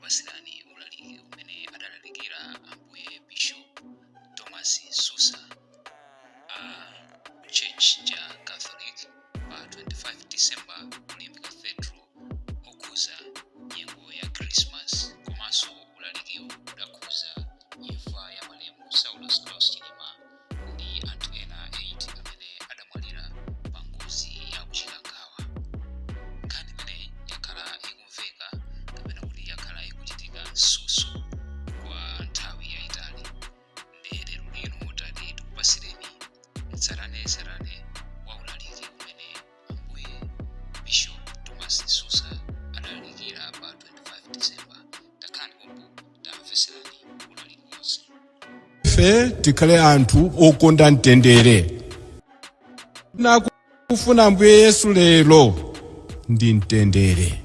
Tikupasirani ulaliki umene adalalikira Ambuye Bishop Thomas Susa a Church cha Catholic pa 25 December ku Limbe Cathedral, okhuza nyengo ya Christmas, komanso ulalikiwo udakhuza imfa ya malemu Saulos Klaus Chilima ndi anthu ena 8 amene adamwalira pa ngozi ya kuChikangawa. Nkhani imeneyi yakhala ikumveka kapena kuti yakhala ikuchitika msusu kwa nthawi yayitali, ndiye lero lino tati tikupasireni tsatanetsatane wa ulaliki umene Ambuye Bishop Thomas Susa adalalikira pa 25 December. Takhalani pompo, tamveserani ulaliki wonse. Ife tikhale anthu okonda mtendere. Nakufuna Ambuye Yesu lero ndi mtendere.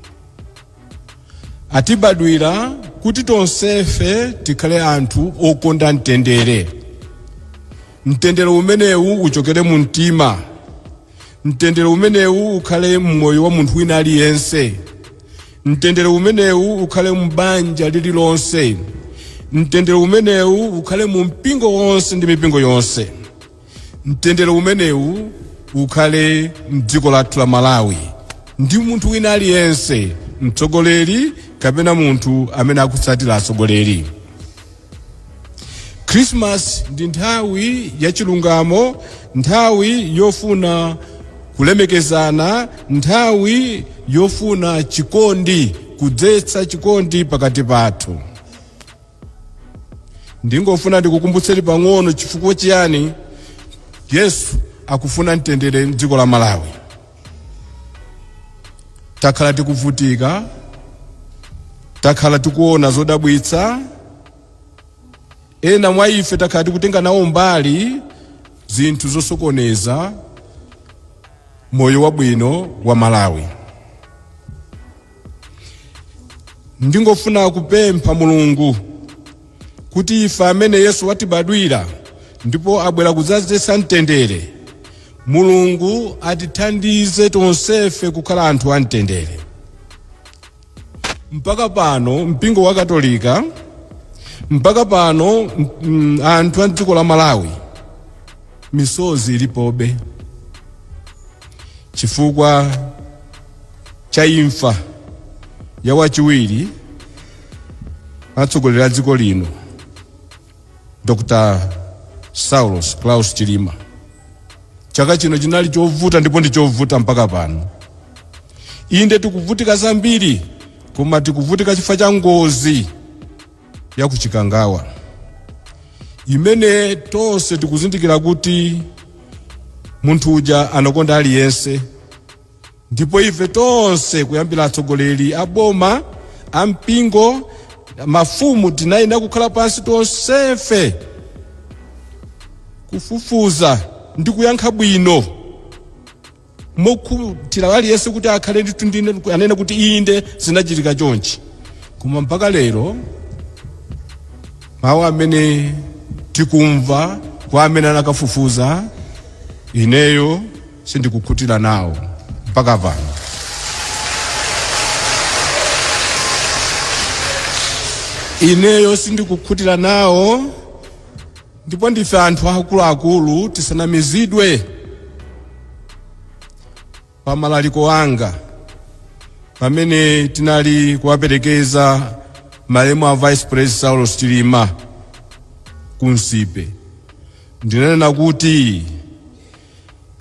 Atibadwira kuti tonsefe tikhale anthu okonda mtendere. Mtendere umenewu uchokere mu mtima. Mtendere umenewu ukhale mmoyo wa munthu wina aliyense. Mtendere umenewu ukhale m'banja lililonse. Mtendere umenewu ukhale mu mpingo wonse ndi mipingo yonse. Mtendere umenewu ukhale mdziko lathu la Malawi ndi munthu wina aliyense, mtsogoleri kapena munthu amene akutsatira atsogoleri. Christmas ndi nthawi ya chilungamo, nthawi yofuna kulemekezana, nthawi yofuna chikondi, kudzetsa chikondi pakati pathu. Ndingofuna ndikukumbutseni pang'ono chifukwa chiyani Yesu akufuna mtendere mdziko la Malawi. Takhala tikuvutika, takhala tikuona zodabwitsa. Ena mwa ife takhala tikutenga nawo mbali zinthu zosokoneza moyo wabwino wa Malawi. Ndingofuna kupempha Mulungu kuti ife amene Yesu watibadwira ndipo abwera kudzazetsa mtendere, Mulungu atithandize tonsefe kukhala anthu a mtendere. Mpaka pano mpingo wa Katolika, mpaka pano anthu a dziko la Malawi, misozi ilipobe chifukwa cha imfa ya wachiwiri atsogoleri a dziko lino, Dr. Saulos Klaus Chilima. Chaka chino chinali chovuta ndipo ndi chovuta mpaka pano. Inde, tikuvutika zambiri, koma tikuvutika chifukwa cha ngozi ya kuChikangawa imene tonse tikuzindikira kuti munthu uja anakonda aliyense, ndipo ife tonse kuyambira atsogoleri a boma, a mpingo, mafumu, tinayenera kukhala pansi tonsefe kufufuza ndi kuyankha bwino mokhutira aliyense kuti akhale ndithu ndine anene kuti inde, zinachitika chonchi. Koma mpaka lero mawu amene tikumva kwa amene anakafufuza, ineyo sindikukhutira nawo mpaka pano. Ineyo sindikukhutira nawo, ndipo ndife anthu akuluakulu, tisanamizidwe. Pa malaliko anga pamene tinali kuwaperekeza malemu a Vice President Saulos Chilima ku Nsipe, ndinanena kuti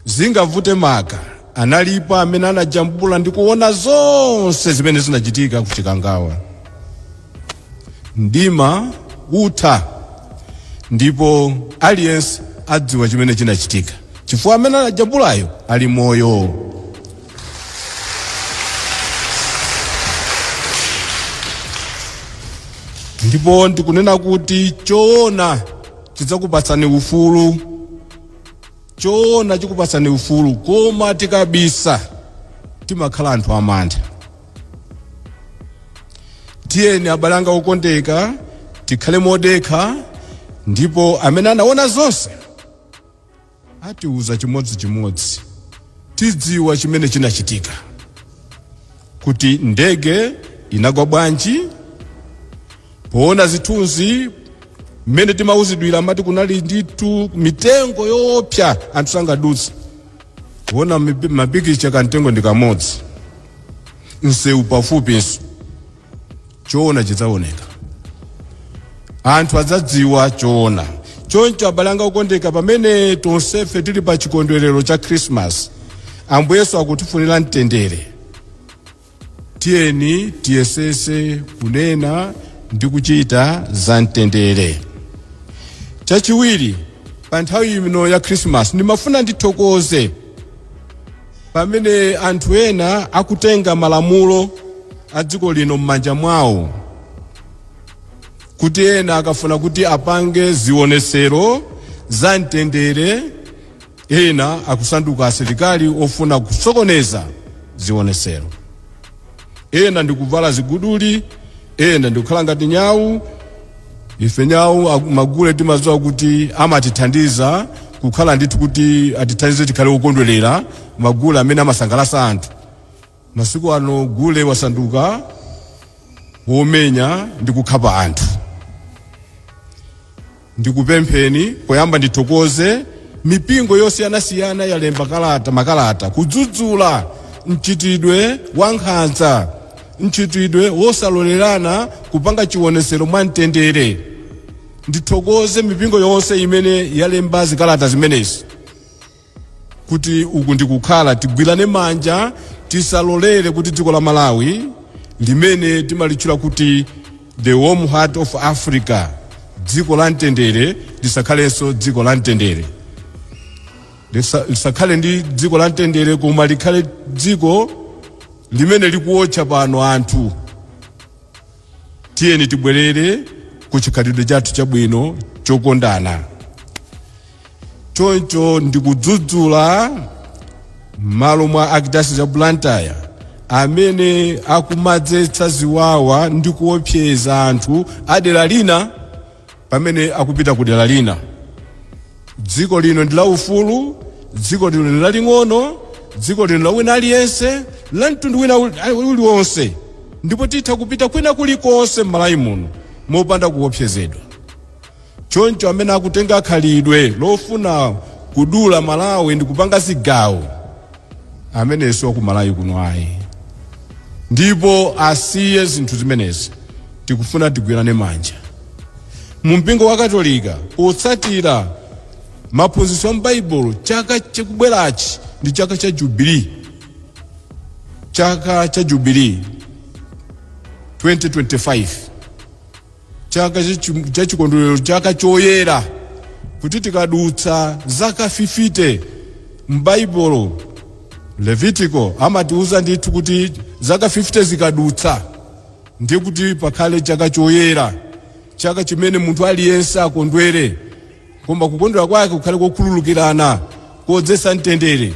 zingavute maka analipo amene anajambula ndi kuona zonse zimene zinachitika ku Chikangawa. Mdima utha ndipo aliyense adziwa chimene chinachitika, chifukwa amene anajambulayo ali moyo. Ndipo ndikunena kuti choona chidzakupatsani ufulu, choona chikupatsani ufulu, koma tikabisa timakhala anthu amantha. Tiyeni abale anga okondeka, tikhale modekha, ndipo amene anaona zonse atiuza chimodzimodzi, tidziwa chimene chinachitika, kuti ndege inagwa bwanji. Poona zithunzi mmene timauzidwira, amati kunali ndithu mitengo yoopsa, anthu sangadutse. Kuona mapikicha, kamtengo ndi kamodzi, msewu pafupinso. Choona chidzaoneka, anthu adzadziwa choona. Choncho abale anga okondeka, pamene tonsefe tili pa chikondwerero cha Christmas, Ambuye Yesu akutifunira mtendere. Tiyeni tiyesese kunena ndi kuchita za mtendere. Chachiwiri, pa nthawi ino ya Christmas ndimafuna ndithokoze pamene anthu ena akutenga malamulo a dziko lino m'manja mwawo, kuti ena akafuna kuti apange zionesero za mtendere, ena akusanduka asilikali ofuna kusokoneza zionesero. Ena ndikuvala ziguduli, ena ndikukhala ngati nyawu. Ife nyawu, magule timadziwa kuti amatithandiza kukhala ndithu kuti atithandize tikhale okondwerera, magule amene amasangalatsa anthu. Masiku ano gule wasanduka womenya ndi kukhapa anthu. Ndikupempheni, poyamba ndithokoze mipingo yosiyanasiyana yalemba kalata, makalata kudzudzula mchitidwe wa nkhanza, mchitidwe wosalolerana kupanga chionesero mwa mtendere. Ndithokoze mipingo yonse imene yalemba zikalata zimenezi kuti uku ndikukhala tigwirane manja, tisalolere kuti dziko la Malawi limene timalitchula kuti the warm heart of Africa, dziko la mtendere, lisakhalenso dziko la mtendere. Lisakhale ndi dziko la mtendere, koma likhale dziko limene likuwotcha pano anthu. Tiyeni tibwerere ku chikhalidwe chathu chabwino chokondana. Choncho ndikudzudzula m'malo mwa Archdiocese ya Blantyre amene akumadzetsa ziwawa ndi kuopseza anthu a dera lina pamene akupita ku dera lina. Dziko lino ndi la ufulu, dziko lino ndi laling'ono, dziko lino la wina aliyense, la mtundu wina uliwonse, ndipo titha kupita kwina kulikonse m'Malawi muno mopanda kuopsezedwa. Choncho amene akutenga khalidwe lofuna kudula Malawi ndi kupanga zigawo, amenenso waku Malawi kuno ayi, ndipo asiye zinthu zimenezi. Tikufuna tigwirane manja. Mu mpingo wa Katolika, potsatira maphunzitso a m'Baibulo, chaka chikubwerachi ndi chaka cha Jubilee, chaka cha Jubilee 2025, chaka cha chikondwerero, chaka choyera, kuti tikadutsa zaka 50. M'Baibulo Levitico amatiuza ndithu kuti zaka 50 zikadutsa, ndiye kuti pakhale chaka choyera, chaka chimene munthu aliyense akondwere, koma kukondwera kwake kukhale kokhululukirana, kodzetsa mtendere.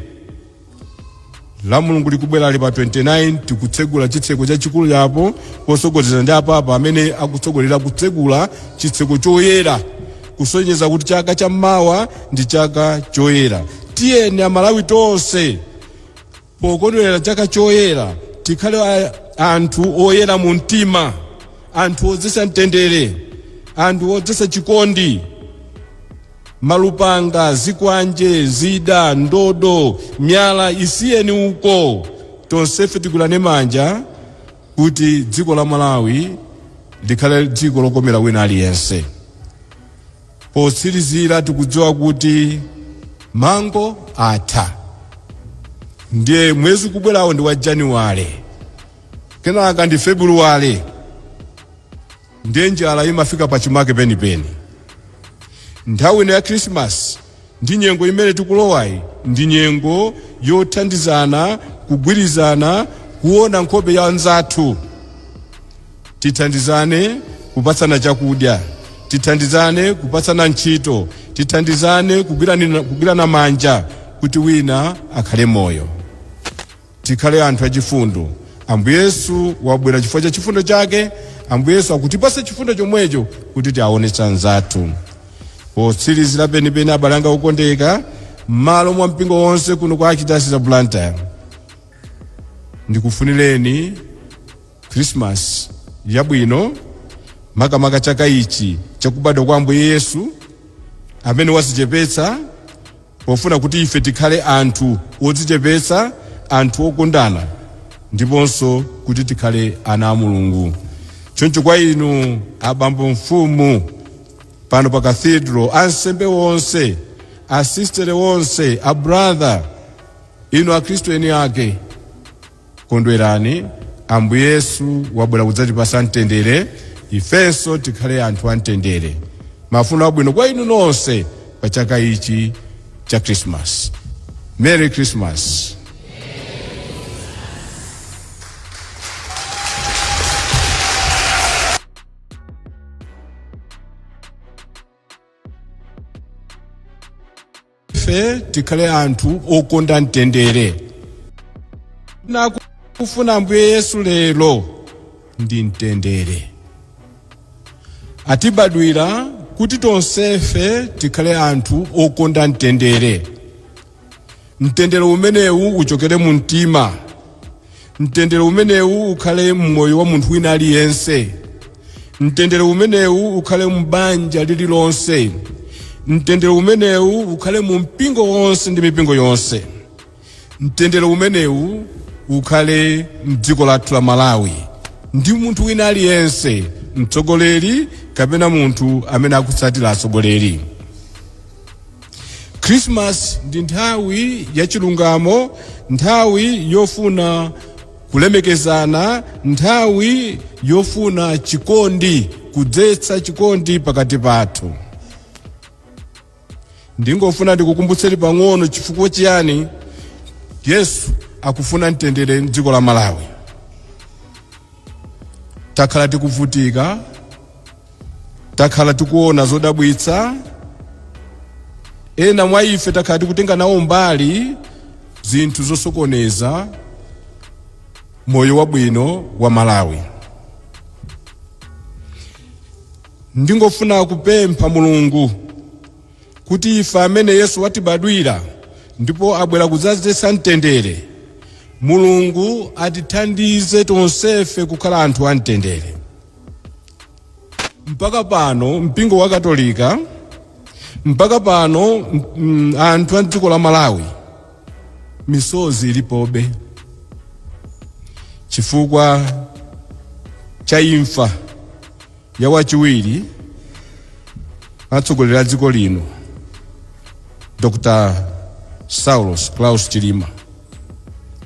La Mulungu likubwera ali pa 29 tikutsegula chitseko chachikulu yapo, posogozera ndi apapa amene akutsogolera kutsegula chitseko choyera, kusonyeza kuti chaka chammawa ndi chaka choyera. Tiyeni Amalawi tonse, pokondwerera chaka choyera, tikhale anthu oyera mu mtima, anthu odzetsa mtendere, anthu odzetsa chikondi. Malupanga, zikwanje, zida, ndodo, miyala isiyeni uko. Tonsefe tigwirane manja kuti dziko la Malawi likhale dziko lokomera wina aliyense. Potsirizira, tikudziwa kuti mango atha, ndiye mwezi ukubwerawo ndi wa Januwale, kenaka ndi Februwale, ndiye njala imafika pachimake penipeni. Nthawi ino ya Krismasi ndi nyengo imene tikulowayi ndi nyengo yothandizana, kugwirizana, kuona nkhope ya anzathu. Tithandizane kupatsana chakudya, tithandizane kupatsana ntchito, tithandizane kugwirana manja kuti wina akhale moyo. Tikhale anthu achifundo. Ambuye Yesu wabwera chifukwa cha chifundo chake. Ambuye Yesu akutipatsa chifundo chomwecho kuti tiaonetse anzathu. Potsirizira penipeni, abale anga okondeka, m'malo mwa mpingo wonse kuno kwa Archdiocese ya Blantyre, ndikufunireni Christmas yabwino. Makamaka chaka ichi chakubadwa kwa Ambuye Yesu amene wadzichepetsa pofuna kuti ife tikhale anthu odzichepetsa, anthu okondana, ndiponso kuti tikhale ana a Mulungu. Choncho kwa inu abambo mfumu pano pa cathedral, ansembe wonse, asistere wonse, abrother, inu akhristu eni ake, kondwerani. Ambuye Yesu wabwera kudzatipasa mtendere, ifenso tikhale anthu amtendere. Mafuno abwino kwa inu nonse pa chaka ichi cha Christmas. Merry Christmas. Ife tikhale anthu okonda mtendere. Nakufuna Ambuye Yesu lero ndi mtendere. Atibadwira kuti tonsefe tikhale anthu okonda mtendere. Mtendere umenewu uchokere mu mtima. Mtendere umenewu ukhale mmoyo wa munthu wina aliyense. Mtendere umenewu ukhale m'banja lililonse. Mtendere umenewu ukhale mu mpingo wonse ndi mipingo yonse. Mtendere umenewu ukhale mdziko lathu la Malawi ndi munthu wina aliyense, mtsogoleri kapena munthu amene akutsatira atsogoleri. Christmas ndi nthawi yachilungamo, nthawi yofuna kulemekezana, nthawi yofuna chikondi, kudzetsa chikondi pakati pathu. Ndingofuna ndikukumbutseni pang'ono chifukwa chiyani Yesu akufuna mtendere mdziko la Malawi. Takhala tikuvutika, takhala tikuona zodabwitsa, ena mwa ife takhala tikutenga nawo mbali zinthu zosokoneza moyo wabwino wa Malawi. Ndingofuna kupempha Mulungu kuti ife amene Yesu watibadwira ndipo abwera kudzazetsa mtendere, Mulungu atithandize tonsefe kukhala anthu a mtendere. Mpaka pano mpingo wa Katolika, mpaka pano anthu a dziko la Malawi, misozi ilipobe chifukwa cha imfa ya wachiwiri atsogoleri a dziko lino, Dr. Saulos Klaus Chilima.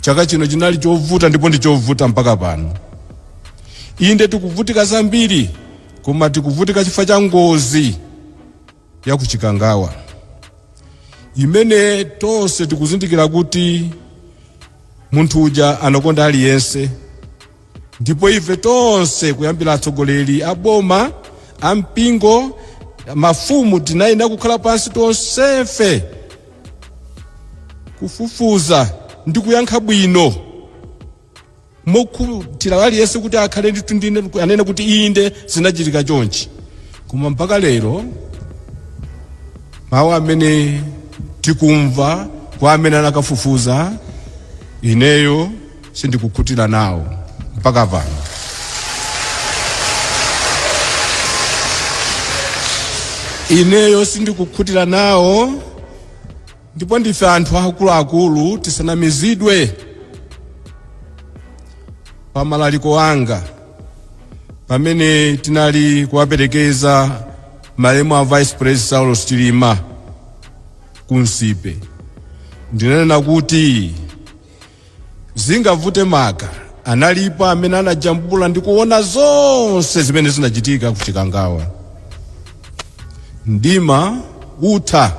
Chaka chino chinali chovuta ndipo ndi chovuta mpaka pano. Inde tikuvutika zambiri, koma tikuvutika chifukwa cha ngozi ya kuchikangawa imene tonse tikuzindikira kuti munthu uja anakonda aliyense, ndipo ife tonse kuyambira atsogoleri a boma, a mpingo, mafumu, tinayenera kukhala pansi tonsefe kufufuza ndi kuyankha bwino mokhutira aliyense kuti akhale ndithu ndine anene kuti inde zinachitika chonchi. Koma mpaka lero mawu amene tikumva kwa amene anakafufuza, ineyo sindikukhutira nawo mpaka pano. Ineyo sindikukhutira nawo, ndipo ndife anthu akuluakulu, tisanamizidwe. Pa malaliko anga pamene tinali kuwaperekeza malemu a Vice President Saulos Chilima ku Nsipe, ndinanena kuti zingavute maka analipo amene anajambula ndi kuona zonse zimene zinachitika ku Chikangawa. Mdima utha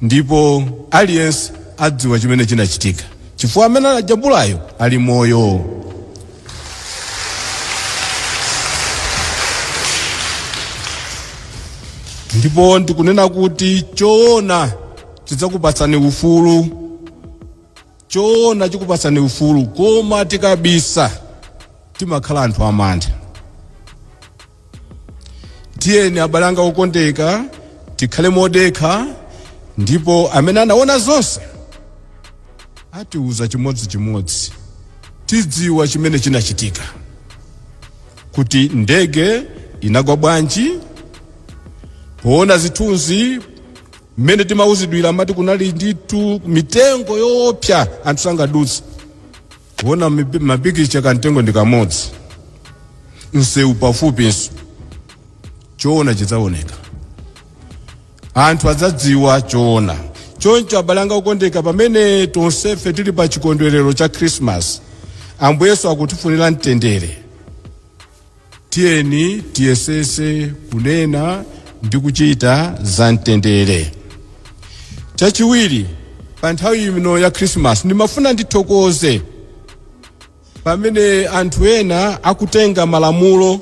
ndipo aliyense adziwa chimene chinachitika, chifukwa amene anajambulayo ali moyo. Ndipo ndikunena kuti choona chidzakupatsani ufulu, choona chikupatsani ufulu, koma tikabisa timakhala anthu amantha. Tiyeni abale anga okondeka tikhale modekha, ndipo amene anaona zonse atiuza chimodzimodzi, tidziwa chimene chinachitika, kuti ndege inagwa bwanji. Poona zithunzi mmene timauzidwira, amati kunali ndithu mitengo yoopsa, anthu sangadutse. Kuona mapikicha, kamtengo ndi kamodzi, msewu pafupinso. Choona chidzaoneka, anthu adzadziwa choona. Choncho abale anga okondeka, pamene tonsefe tili pa chikondwerero cha Christmas, Ambuye Yesu akutifunira mtendere. Tiyeni tiyesese kunena ndi kuchita za mtendere. Chachiwiri, pa nthawi ino ya Christmas ndimafuna ndithokoze pamene anthu ena akutenga malamulo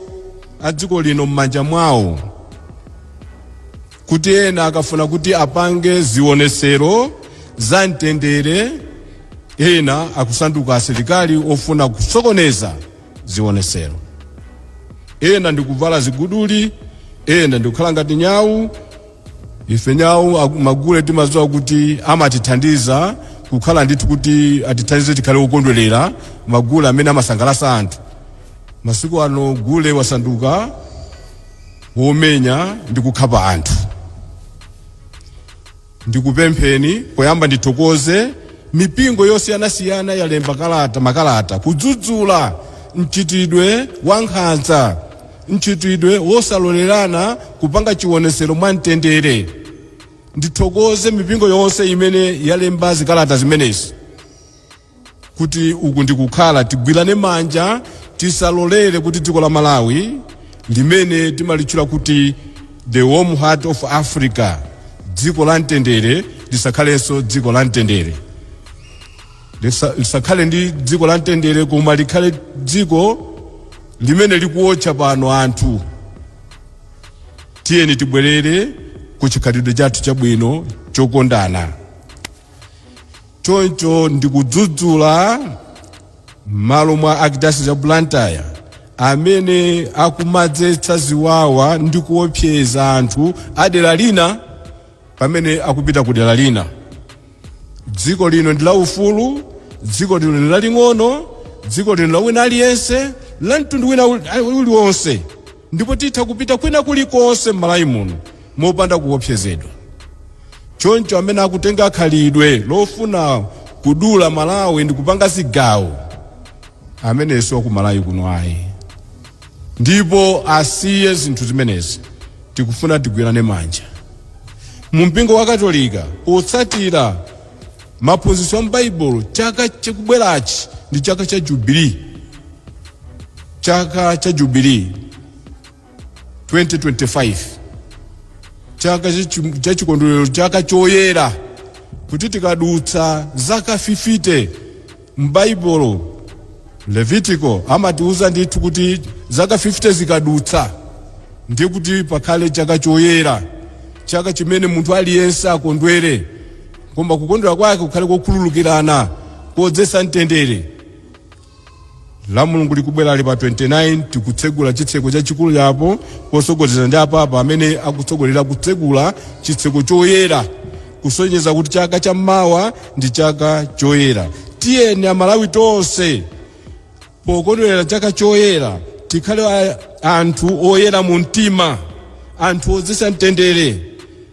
a dziko lino m'manja mwawo, kuti ena akafuna kuti apange zionesero za mtendere, ena akusanduka asilikali ofuna kusokoneza zionesero. Ena ndikuvala ziguduli, ena ndikukhala ngati nyawu. Ife nyawu, magule timadziwa kuti amatithandiza kukhala ndithu kuti atithandize tikhale okondwerera, magule amene amasangalatsa anthu. Masiku ano gule wasanduka womenya ndi kukhapa anthu. Ndikupempheni, poyamba ndithokoze mipingo yosiyanasiyana yalemba kalata, makalata kudzudzula mchitidwe wa nkhanza, mchitidwe wosalolerana kupanga chionesero mwa mtendere. Ndithokoze mipingo yonse imene yalemba zikalata zimenezi kuti uku ndikukhala tigwirane manja, tisalolere kuti dziko la Malawi limene timalitchula kuti the warm heart of Africa, dziko la mtendere, lisakhalenso dziko la mtendere. Lisakhale ndi dziko la mtendere, koma likhale dziko limene likuwotcha pano anthu. Tiyeni tibwerere ku chikhalidwe chathu chabwino chokondana. Choncho ndikudzudzula m'malo mwa Archdiocese ya Blantyre amene akumadzetsa ziwawa ndi kuopseza anthu a dera lina pamene akupita ku dera lina. Dziko lino ndi la ufulu, dziko lino ndi laling'ono, dziko lino la wina aliyense, la mtundu wina uliwonse, ndipo titha kupita kwina kulikonse m'Malawi muno mopanda kuopsezedwa. Choncho amene akutenga khalidwe lofuna kudula Malawi ndi kupanga zigawo, amenenso waku Malawi kuno ayi, ndipo asiye zinthu zimenezi. Tikufuna tigwirane manja. Mu mpingo wa Katolika, potsatira maphunzitso a m'Baibulo, chaka chikubwerachi ndi chaka cha Jubilee, chaka cha Jubilee 2025, chaka cha chikondwerero, chaka choyera, kuti tikadutsa zaka 50. M'Baibulo Levitico amatiuza ndithu kuti zaka 50 zikadutsa, ndiye kuti pakhale chaka choyera, chaka chimene munthu aliyense akondwere, koma kukondwera kwake kukhale kokhululukirana, kodzetsa mtendere. La Mulungu likubwera ali pa 29 tikutsegula chitseko chachikulu yapo, posogozera ndi apapa amene akutsogolera kutsegula chitseko choyera, kusonyeza kuti chaka chammawa ndi chaka choyera. Tiyeni Amalawi tonse, pokondwerera chaka choyera, tikhale anthu oyera mu mtima, anthu odzetsa mtendere,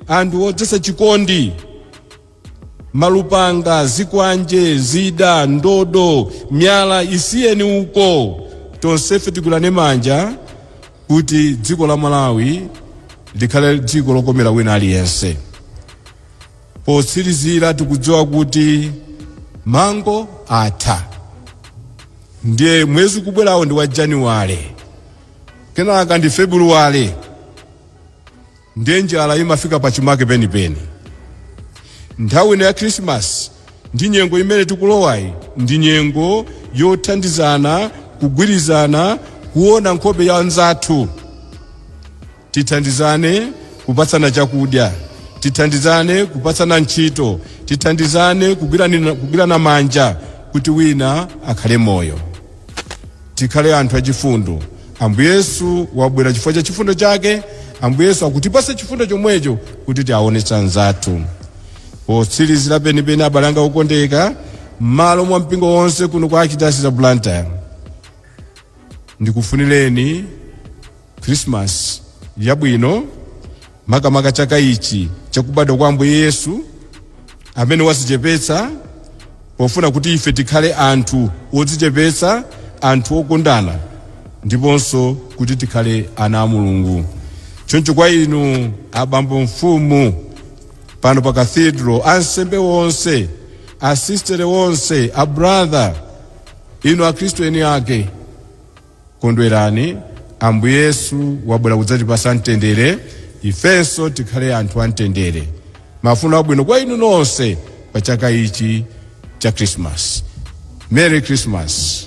anthu odzetsa chikondi. Malupanga, zikwanje, zida, ndodo, miyala, isiyeni uko. Tonsefe tigwirane manja kuti dziko la Malawi likhale dziko lokomera wina aliyense. Potsirizira, tikudziwa kuti mango atha, ndiye mwezi ukubwerawo ndi wa Januwale, kenaka ndi Februwale, ndiye njala imafika pachimake penipeni. Nthawi ino ya Krismasi ndi nyengo imene tikulowayi ndi nyengo yothandizana, kugwirizana, kuona nkhope ya anzathu. Tithandizane kupatsana chakudya, tithandizane kupatsana ntchito, tithandizane kugwirana manja kuti wina akhale moyo. Tikhale anthu achifundo. Ambuye Yesu wabwera chifukwa cha chifundo chake. Ambuye Yesu akutipatsa chifundo chomwecho kuti tiaonetsa anzathu. Potsirizira penipeni, abale anga okondeka, m'malo mwa mpingo wonse kuno kwa Archdiocese ya Blantyre, ndikufunireni Christmas yabwino, makamaka chaka ichi chakubadwa kwa Ambuye Yesu amene wadzichepetsa pofuna kuti ife tikhale anthu odzichepetsa, anthu okondana, ndiponso kuti tikhale ana a Mulungu. Choncho kwa inu abambo mfumu pano pa cathedral, ansembe wonse, asistere wonse, abrother, inu akhristu eni ake, kondwerani. Ambuye Yesu wabwera kudzatipasa mtendere, ifenso tikhale anthu amtendere. Mafuno abwino kwa inu nonse pa chaka ichi cha Christmas. Merry Christmas.